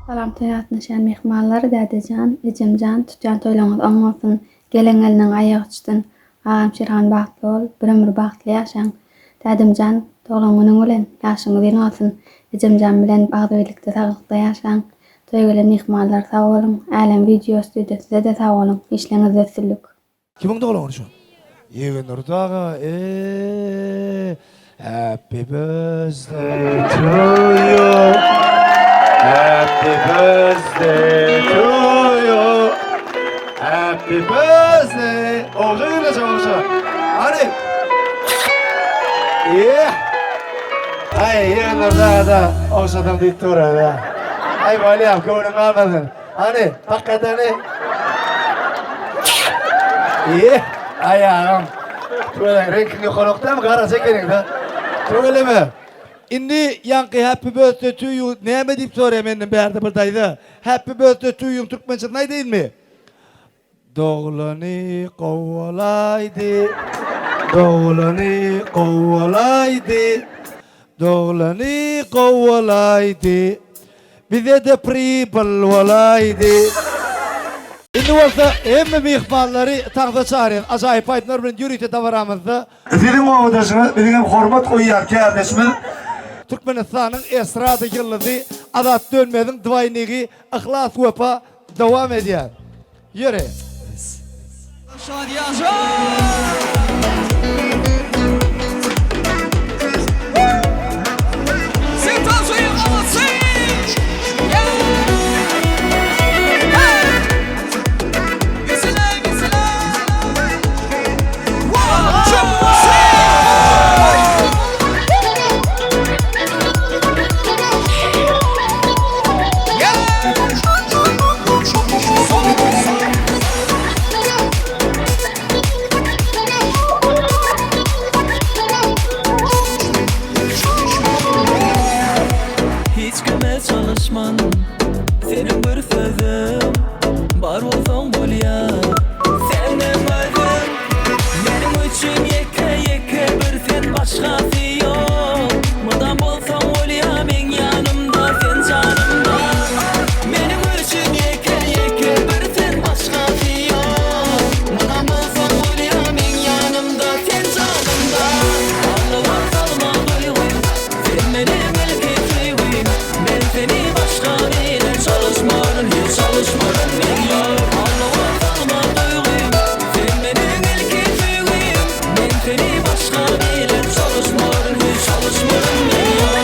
Salam toýa gatnaşýan myhmanlar Dädejan, Ejemjan tutýan toýlaryňyz oň bolsun, gelen gelniň aýagy uçsun, agam Şirhan bagtly bol, bir ömür bagtly ýaşaň, Dädemjan doglan günüň bilen, ýaşyň uzyn bolsun, Ejemjan bilen agzybirlikde saglykda ýaşaň, toýa gelen myhmanlar sag boluň, Älem wideo studio sizede sag boluň, işleňizde üstünlik. Kimiň doglan güni şu? Ýegenurdy aga eee Happy birthday to you Happy birthday to you Happy birthday Ogşa gürleşe ogşa Hany Eee Aý Ýegenurdy aga da ogşasam diýip dur Aý bolýar göwnüň galmasyn Hany, takat hany. Eee, aýagym. Tüweleme, reňkiň ýokarokdamy, garaja ekeniň-dä. Tüweleme. Indi ýaňky Happy birthday to you näme diýip soraýar menden bärde bir daýza. Happy birthday to you-yň türkmençesini aýdaýynmy? Doglany kowalaýdy, doglany kowalaýdy, doglany kowalaýdy, bize-de pribyl bolaýdy. Indi bolsa hemme myhmanlary taňsa çagyrýan ajaýyp aýdymlar bilen ýörite dabaramyzda. Siziň obadaşyňyz, biziň hem hormat goýýan kärdeşimiz. Türkmenistanyň estrada ýyldyzy Azat Dönmeziň dwaýnigi Yhlas Wepa Dowam edýär. Ýöri. Hiç kime çalyşman Seniň bir sözüň Bar bolsaň bolýa Senem özüň Meniň üçin ýeke ýeke bir sen başgasy ýok Mydam bolsaň bolýa meň ýanymda sen janymda Meniň üçin ýeke ýeke bir sen başgasy ýok Mydam bolsaň bolýa meň ýanymda sen janymda Alawat salma duýgym sen meniň ilki söýgim Men seni başga bire çalyşmaryn hiç çalyşmaryn men ýar Alawat salma duýgym sen meniň ilki söýgim Men seni başga bire çalyşmaryn hiç çalyşmaryn men ýar.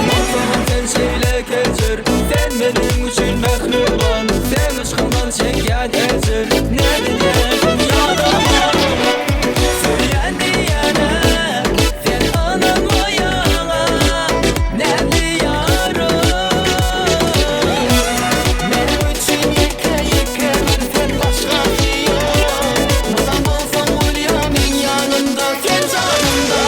Bolsaňam sen şeýle kejir Sen meniň üçin mähriban Seň yşkyňdan çekýän ejir Nädýärsiň ýadaman Söýýän diýýäne Sen ynanmaýaňa Näzli ýarym Meniň üçin ýeke ýeke bir sen başgasy ýok Mydam bolsaň bolýa meň ýanymda sen janymda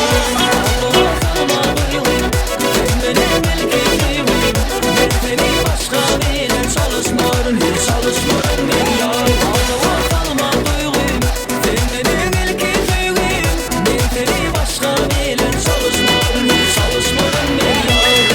Alawat salma duýgym Sen meniň ilki söýgim Men seni başga bire çalyşmaryn hiç çalyşmaryn men ýar Alawat salma duýgym Sen meniň ilki söýgim Men seni başga bire çalyşmaryn hiç çalyşmaryn men ýar.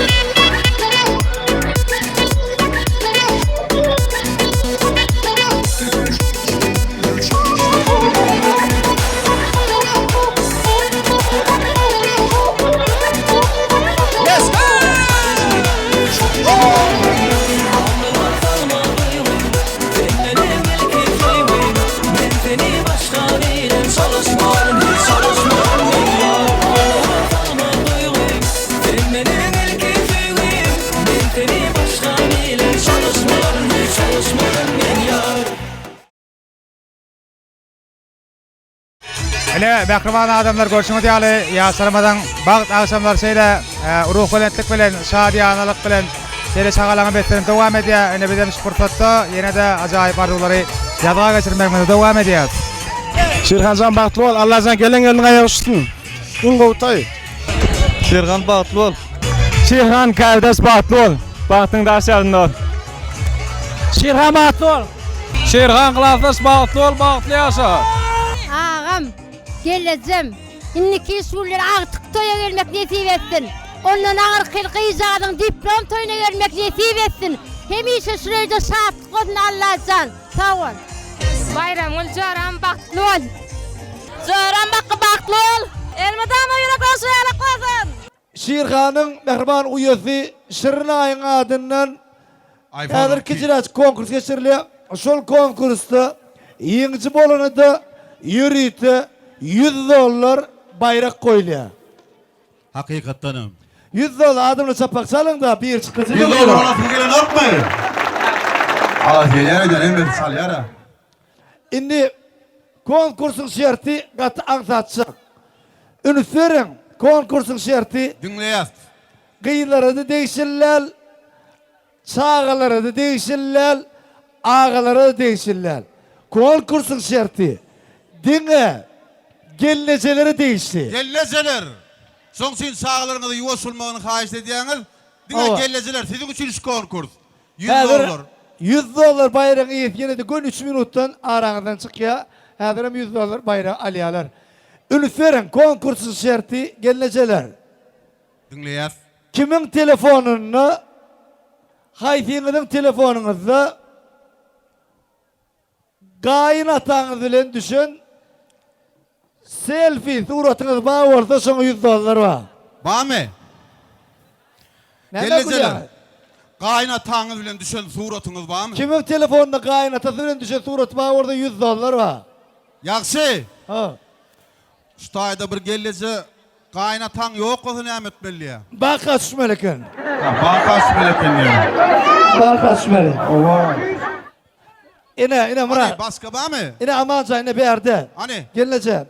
Ine, mähriban adamlar, görşüňiz ýaly, ýaşlarymyzyň bagt agşamlary şeýle ruhubelentlik bilen, şadyýanalyk bilen, şeýle şagalaňa beslenip dowam edýär. Ine, bizem şu pursatda ýene-de ajaýyp arzuwlary ýazga geçirmegimizi dowam edýäris. Şirhanjan bagtly bol Allajan gelen gelniň aýagy uçsun. Iň gowy toý. Şirhan bagtly bol. Şirhan kardeş bagtly bol. Bagtyň daş ýarynda bol. Şirhan bagtly bol. Şirhan klasdaş bagtly bol, bagtly ýaşa. Agam, gelnejem, indiki iş günleri agtyk toýa gelmek nesip etsin. Ondan agyrky ýyl gyzjagazyň diplom toýuna gelmek nesip etsin. Hemişe şul öýde şatlyk bolsun Allajan. Sag bol. Baýramgül joram bagtly bol. Joram bakgy bagtly bol. Elmydama ýürek ogşaýarlyk bolsun. Şirhanyň mähriban uýasy Şirin aýyň adyndan häzir kiçiräjik konkurs geçirilýär. Şol konkursda ýeňiji bolana-da ýörite 100 dollar baýrak goýulýar. Hakykatdanam. 100 dollar adamlar çapak çalyň-da bir çykgyjy. 100 dollar alasy gelenokmy? Alasy gelýär öýdýän hemmesi çalýar-a. Indi konkursyň şerti gaty aňsatjak. Üns beriň, konkursyň şerti. Diňleýäs. Gyzlara-da degişli däl, çagalara-da degişli däl, agalara-da degişli däl. Konkursyň şerti diňe gelnejelere degişli. Gelnejeler! Şoň üçin çagalaryňyza ýuwaş bolmagyny haýyşt edýäňiz. Diňe gelnejeler, siziň üçin şu konkurs. 100 Häzir dollar. 100 dollar baýragyň eýesi ýene-de göni üç minutdan araňyzdan çykýar. Häzirem 100 dollar baýragy alýarlar. Üns beriň, konkursyň şerti gelnejeler. Diňleýäs. Kimiň telefonynda, haýsyňyzyň telefonyňyzda Gaýyn ataňyz bilen düşen selfi suratyňyz bar bolsa şoňa 100 dollar bar. Barmy? Näme Gelnejeler, gülýäňiz? gaýyn ataňyz bilen düşen suratyňyz barmy? Kimiň telefonynda gaýyn atasy bilen düşen suraty bar bolsa 100 dollar bar. Ýagşy. Ha. Şu taýda bir gelneje gaýyn ataň ýok bolsa näme etmeli diýýär. Banka düşmeli eken. Ha, banka düşmeli eken diýýär. Banka düşmeli. Owa. Ine, ine Myrat. Hany, başga barmy? Ine Amanjan, ine bärde. Hany? Gelneje.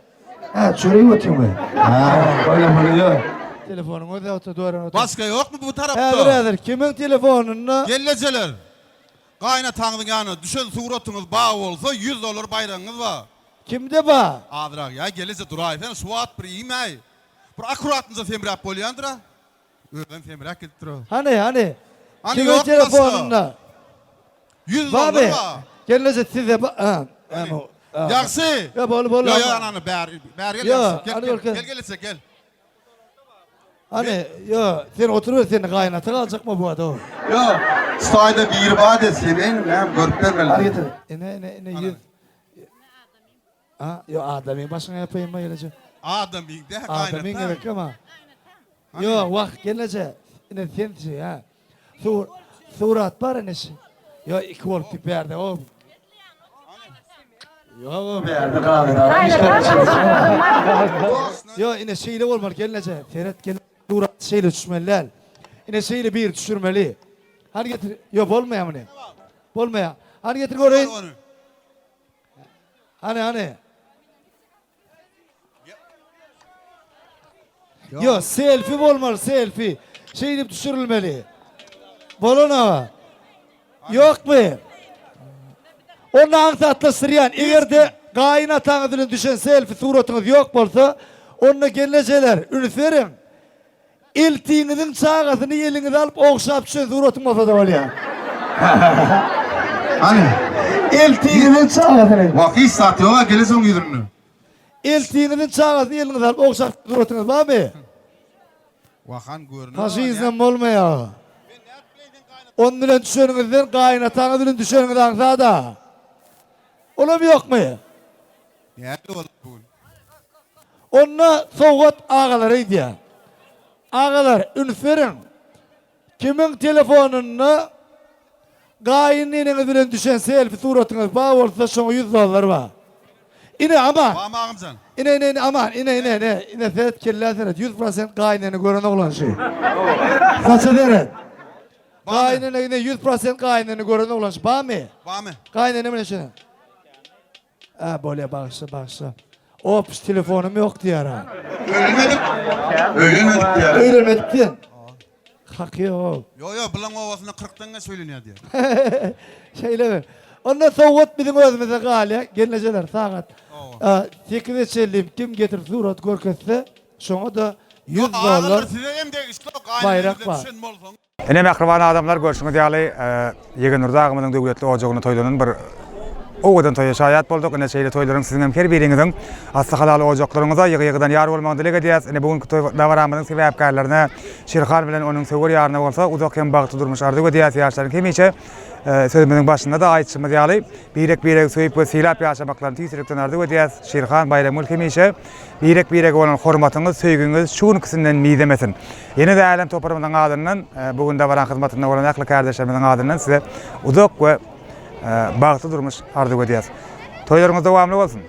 Hä, çörek otyňmy? Hä, goýla bolýa. Telefonyň özi ýokda dören otyr. Başga ýokmy bu tarapda? Häzir, häzir. Kimiň telefonynda? Gelnejeler, gaýynataňyzyň ýanyna düşen suratyňyz bar bolsa, 100 dollar baýragyňyz bar. Kimde bar? Azrak, ýa gelneje duraýsana, şu wagt bir iýmäý. Bir akkuratnyja semräp bolýandyr-a. Özem semräp gidipdir o. Hany, hany? Hany Kimiň ýok telefonynda? 100 Baby, dollar bar. gelneje size ba, ha, ha. Ýagşy. Ýa bol bol. Ýo ýo anany bäri bäri gel. Ýo, ýagşy. Gel hany gel görkez. gel gelese gel. Hany, ýo, sen oturyber seni gaýynata galjakmy bu adam? Ýo, staýda biri bar de semeýin näme görüp bermeli. Hany getir. Ine ine ine 100. Ha, ýo adamyň başyňa ýapaýynmy gelneje? Adamyň dä gaýynata. Adamyň gerek ama. Ýo, wah gelneje. Ine sen şi, ha. Sur, surat bar ine şi. Ýo, iki bolup diýip bärde o. Ýo, bärde galyr. Ýo, ine şeýle bolmaly gelneje. Seret gel, surat şeýle düşmeli däl. Ine şeýle bir düşürmeli. Hany getir. Ýo, bolmaýar muny. Bolmaýar. Hany getir göreýin. Hany hany. Ýo, selfi bolmaly, selfi. Şeýdip düşürilmeli. Bolan aga. Ýokmy? Onda aňsatlaşdyrýan. Eger-de gaýyn ataňyz bilen düşen selfi suratyňyz ýok bolsa, onda gelnejeler, üns beriň. Eltiňiziň çagasyny eliňize alyp ogşap düşen suratyň bolsa-da bolýar. Hany? Eltiňiziň çagasyny. Wah hiç zat ýoga gelesoň ýüzünde. Eltiňiziň çagasyny eliňize alyp ogşap düşen suratyňyz barmy? Wah han görünenok. Faşizm bolmaýar. On bilen düşeniňizden gaýynataňyz bilen düşeniňiz aňsat-a. Olam ýokmy? Näme boldy bu gün? Onda sowgat agalara gidýär. Agalar, üns beriň. Kimiň telefonynda gaýyn eneňiz bilen düşen selfi suratyňyz bar bolsa, şoňa 100 dollar bar. Ine, Aman. Barmy agamjan? Ine, ine, ine, Aman, ine, ine, ine, ine, seret, kellä seret, 100% gaýyn ene gören oglan şu. Saça seret. Gaýyn ene, ine, 100% gaýyn ene gören oglan şu. Barmy? Barmy? Gaýyn ene bilen şeýle. Hä bolýa bagyşla bagyşla. Opş telefonym ýok diýýär ha. Öýlenmedik. Öýlenmedik diýýär. Öýlenmedik diýen. Haky ýok. Ýok ýok bilaň obasynda kyrkdan geç öýlenýär diýýär. Şeýlemi? Onda sowgat biziň özümize galýar. Gelnejeler sagat sekize çenli kim getirip surat görkezse şoňa-da. 100 dollar Size hem degişli baýrak bar. Ine mähriban adamlar görşüňiz ýaly Ýegenurdy agamyzyň döwletli ojagynda toýlanan bir owadan toýa şaýat bolduk. Ine şeýle toýlaryň siziň hem her biriňiziň asly halal ojaklaryňyza ýygy-ýygydan ýar bolmagyny dileg edýäs. Ine bu günki toý dabaramyzyň sebäpkärlerine Şirhan bilen onuň söwer ýaryna bolsa uzak hem bagtly durmuş arzuw edýäs. Ýaşlaryň hemişe sözümiziň başynda-da aýtşymyz ýaly birek-biregi söýüp we sylap ýaşamaklaryny tüýs ýürekden arzuw edýäs. Şirhan Baýramgül hemişe Birek-birege bolan hormatyňyz, söýgiňiz şu günküsinden mizemesin. Ýene-de älem toparymyzyň adyndan, bu gün dabaraň hyzmatynda bolan ähli kärdeşlerimiziň adyndan size uzak we bagtly durmuş arzuw edýäris. Toýlaryňyz dowamly bolsun!